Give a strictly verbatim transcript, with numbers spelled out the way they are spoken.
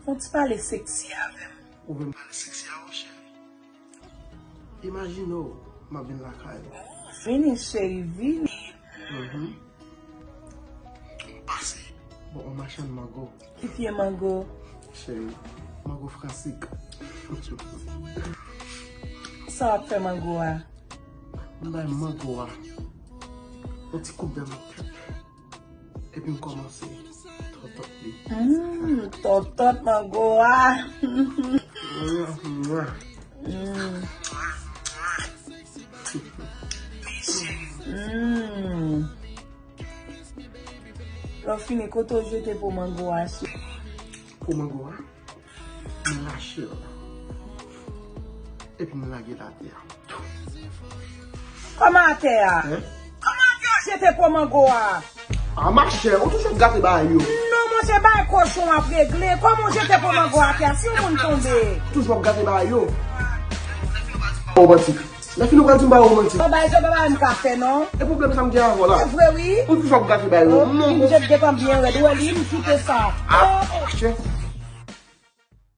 Fè yon ti pale seksi avè m. Ou vle m pale seksi avè w, cheri? Imajine w, m ap vin lakay ou. Vini, cheri, vini. Mhm. Pase. Bon, on machann mango. Ki pye mango? Cheri, mango fransik. Sa w ap fè mango a? M bay mango a yon ti kout dan nan tèt. Epi m kòmanse tòtòt li. Mm, tòtòt mango a. Mm. Mm. Lè w fini, kote w jete po mango a, cheri? Po mango a? M rache l. Epi m lage l atè a. Kòman atè a? Hein? Kòman atè a jete po mango a? Ah, machè, ou toujou ap gate bagay yo. Non, monchè, bagay kochon ap regle. Kòman w jete po mango atè a? Si yon moun tonbe? Toujou ap gate bagay yo. Romantik. Lè fini ou pral di m bagay romantik. Bon, bagay sa, bagay m ka fè, non. E pwoblèm sa m gen avè w la? Se vre, wi. Ou toujou ap gate bagay yo. Oh, non, m jete gentan byen rèd. Ou wè li, m kite sa. Ah, oh, oh. Machè.